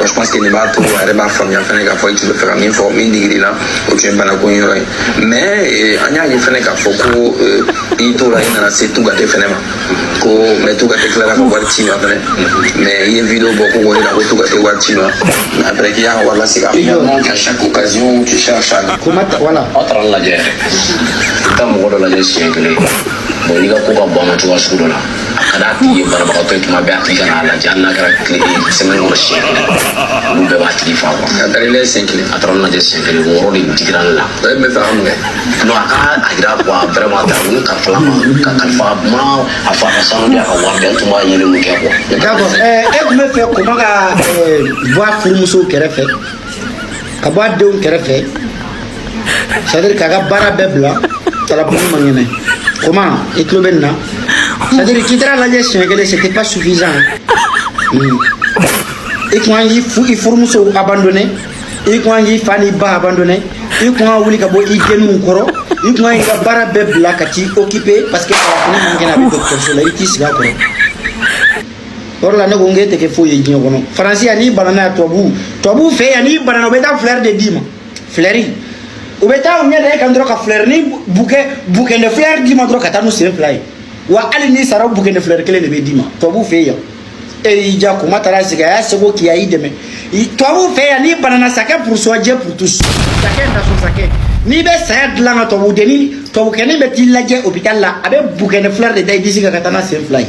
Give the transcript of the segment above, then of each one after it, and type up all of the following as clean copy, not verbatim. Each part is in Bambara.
Donc je pense que nin b'a to a yɛrɛ b'a faamuya fɛnɛ k'a fɔ i tun bɛ fɛ ka min fɔ, min digir'i la, o tun ye banako in yɔrɔ ye. Mais an y'a ye fɛnɛ k'a fɔ ko i t'o la, i nana se Tugate fɛnɛ ma ko, mais Tugate tilara ka wari ci ma fɛnɛ. Mais i ye vidéo bɔ ko k'o yira ko Tugate wari ci ma, mais après k'i y'a ka wari lasegin a ma. Finalement, qu'à chaque occasion, tu cherches à Kuma voilà. Aw taara n lajɛ yɛrɛ, i bɛ taa mɔgɔ dɔ lajɛ siɲɛ kelen. Bon, n'i ka ko ka bɔ a ma cogoya sugu dɔ la, a ka d'a tigi ye, banabagatɔ ye, tuma bɛɛ a tigi ka n'a lajɛ, hali n'a kɛra tile semaine kɔnɔ siɲɛ kelen, olu bɛɛ b'a tigi fa quoi. A taara i lajɛ siɲɛ kelen. A taara n lajɛ siɲɛ kelen, o yɔrɔ de digira ne la. E bɛ fɛ ka mun kɛ? Non, a ka a yira quoi, vraiment, ta ni kalifa ma ka kalifa ma, a fɔ a ka sanu di, a ka wari di, an tun b'a ɲini mun kɛ quoi. D'accord. E tun bɛ fɛ Koma ka bɔ a furumuso kɛrɛfɛ, ka bɔ a denw kɛrɛfɛ, c'est à dire k'a ka baara bɛɛ bila. Talapuni man kɛnɛ. Koma, i tulo bɛ nin na, c'est à dire k'i taara lajɛ siɲɛ kelen, c'était pas suffisant. I kun kan k'i i furumuso abandonné, i kun kan k'i fa n'i ba abandonné, i kun kan wuli ka bɔ i denninw kɔrɔ, i kun kan k'i ka baara bɛɛ bila ka t'i occupé, parce que Talapuni man kɛnɛ, a bɛ dɔgɔtɔrɔso la, i t'i sigi a kɔrɔ. O yɔrɔ la, ne ko n k'e tɛ kɛ foyi ye diɲɛ kɔnɔ. Faransi yan, n'i banana yan, tubabu fɛ yan, n'i banana, u bɛ taa fleur de d'i ma, fleur. U bɛ taa u ɲɛ da e kan dɔrɔn ka fleur ni bouquet, bouquet de fleur d'i ma dɔrɔn ka taa n'u sen fila ye. Wa hali n'i sara, bouquet de fleur kelen de bɛ d'i ma tubabu fɛ yan. E y'i ja, Kuma taara sigi, a y'a seko k'i, a y'i dɛmɛ. Tubabu fɛ yan, n'i banana, chacun pour soi, Dieu pour tous, chacun dans son chacun. N'i bɛ saya dilan ka tubabudenni, tubabukɛnin bɛ t'i lajɛ hôpital la, a bɛ bouquet de fleur de da i disi kan ka taa n'a sen fila ye.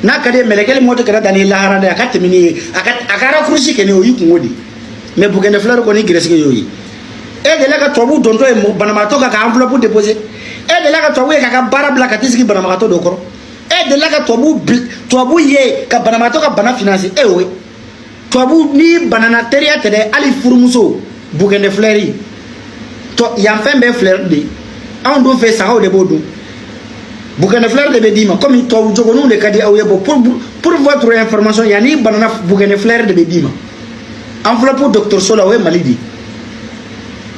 N'a ka di ye, mɛlɛkɛli mɔtɔ kɛra da ni lahara dɛ, a ka tɛmɛ n'i ye, a ka raccourci kɛ ni o y'i kungo de. Mais bouquet de fleur kɔni, gɛrɛsɛgɛ y'o ye. E delila ka tubabu dontɔ ye banabagatɔ kan ka enveloppe déposer? E delila ka tubabu ye k'a ka baara bila ka t'i sigi banabagatɔ dɔ kɔrɔ? E delila ka tubabu ye ka banabagatɔ ka bana financer? E y'o ye? Tubabu, n'i banana, teriya tɛ dɛ, hali furumuso, bouquet de fleur tɔ yan, fɛn bɛɛ fleur de. Anw dun fɛ, sagaw de b'o dun. Bouquet de fleur de bɛ d'i ma, komi tubabu jogoninw de ka di aw ye. Bon, pour votre information, yan, n'i banana, bouquet de fleur de bɛ d'i ma, enveloppe dɔgɔtɔrɔso la. O ye Mali de ye.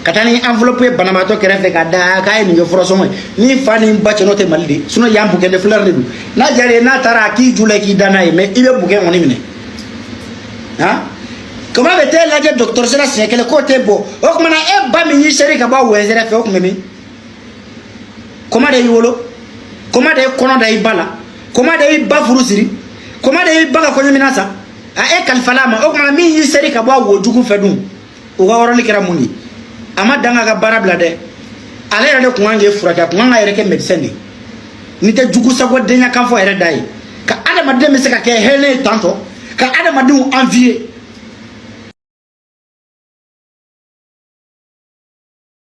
Ka taa ni enveloppe ye banabaatɔ kɛrɛfɛ ka da k'a ye nin kɛ furasɔngɔ ye ni fa ni ba cɛ, n'o tɛ Mali de. Sinon yan, bouquet de fleur de don. N'a diyara ye, n'a taara a k'i ju la, k'i da n'a ye, mais i bɛ bouquet kɔni minɛ. Han, Koma bɛ t'e lajɛ dɔgɔtɔrɔso la siɲɛ kelen, k'o tɛ bɔ. O tuma na, e ba min y'i seri ka bɔ wɛnsɛrɛ fɛ, o tun bɛ min? Koma de y'i wolo, Koma de ye kɔnɔ da i ba la, Koma de y'i ba furu siri, Koma de y'i ba ka kɔɲɔminan san, a e kalifala a ma. O tuma na, min y'i seri ka bɔ a wojugu fɛ dun, o ka yɔrɔli kɛra mun ye? A ma dan k'a ka baara bila dɛ, ale yɛrɛ de kun kan k'e furakɛ, a kun kan ka yɛrɛ kɛ médecin de ye. N'i tɛ jugu sago denya kan fɔ yɛrɛ da ye ka adamaden bɛ se ka kɛ hɛrɛ ye tantɔ ka adamadenw envier.